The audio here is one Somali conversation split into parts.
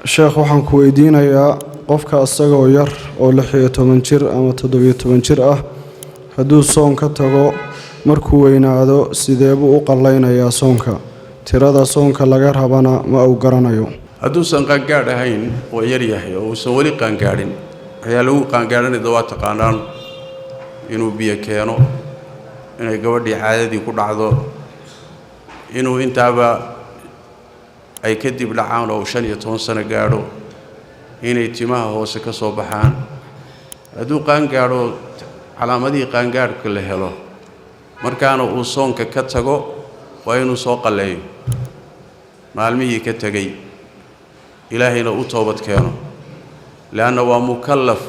Sheekh, waxaan ku weydiinayaa, qofka isagoo yar oo 16 jir ama 17 jir ah hadduu soon ka tago, markuu weynaado sideebuu u qallaynayaa soonka? Tirada soonka laga rabana ma uu garanayo. Hadduusan qaangaadh ahayn oo yar yahay oo uusan weli qaangaadhin, waxyaa lagu qaangaadhanayda waa taqaanaan: inuu biyo keeno, inay gabadhii caadadii ku dhacdo, inuu intaaba ay kadib dhacaan oo 15 sano gaadho, inay timaha hoose ka soo baxaan. Hadduu qaangaadho, calaamadihii qaangaadhka la helo, markaana uu soonka ka tago, waa inuu soo qalleeyo maalmihii ka tegey, Ilaahayna u toobad keeno, leanna waa mukallaf,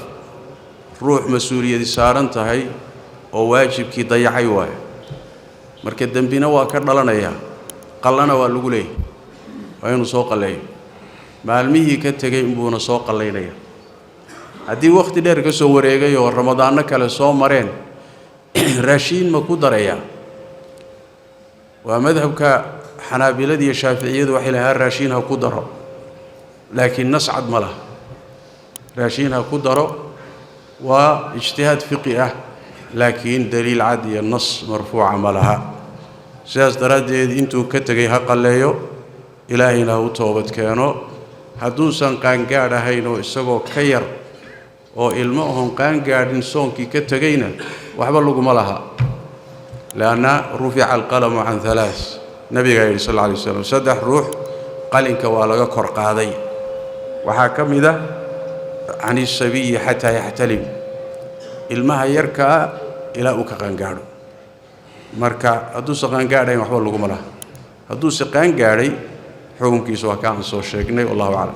ruux mas-uuliyadi saaran tahay oo waajibkii dayacay waayo. Marka dembina waa ka dhalanayaa, qallana waa lagu leeyahy. Waa inuu soo qalleeyo maalmihii ka tegey inbuuna soo qallaynaya. Haddii wakhti dheer ka soo wareegay oo Ramadaanno kale soo mareen, raashiin ma ku darayaa? Waa madhabka Xanaabilada iyo Shaaficiyadu, waxay lahaa raashiin ha ku daro, laakiin nas cad ma laha raashiin ha ku daro. Waa ijtihaad fiqi ah, laakiin daliil cad iyo nas marfuuca ma laha. Sidaas daraaddeed intuu ka tegey ha qalleeyo, Ilaahayna ha u toobad keeno. Hadduusan qaangaadh ahayn oo isagoo ka yar oo ilmo oon qaangaadhin soonkii ka tegeyna, waxba laguma laha, leanna rufica alqalamu can halaa. Nabigaa yidhi sal alla alay waslam, saddex ruux qalinka waa laga kor qaaday. Waxaa ka mid ah can isabiyi xataa yaxtalim, ilmaha yarkaa ilaa uu ka qaangaadho. Marka hadduusan qaangaadhayn, waxba laguma laha. Hadduuse qaangaadhay, xukunkiisu waa ka aan soo sheegnay. Wallahu aclam.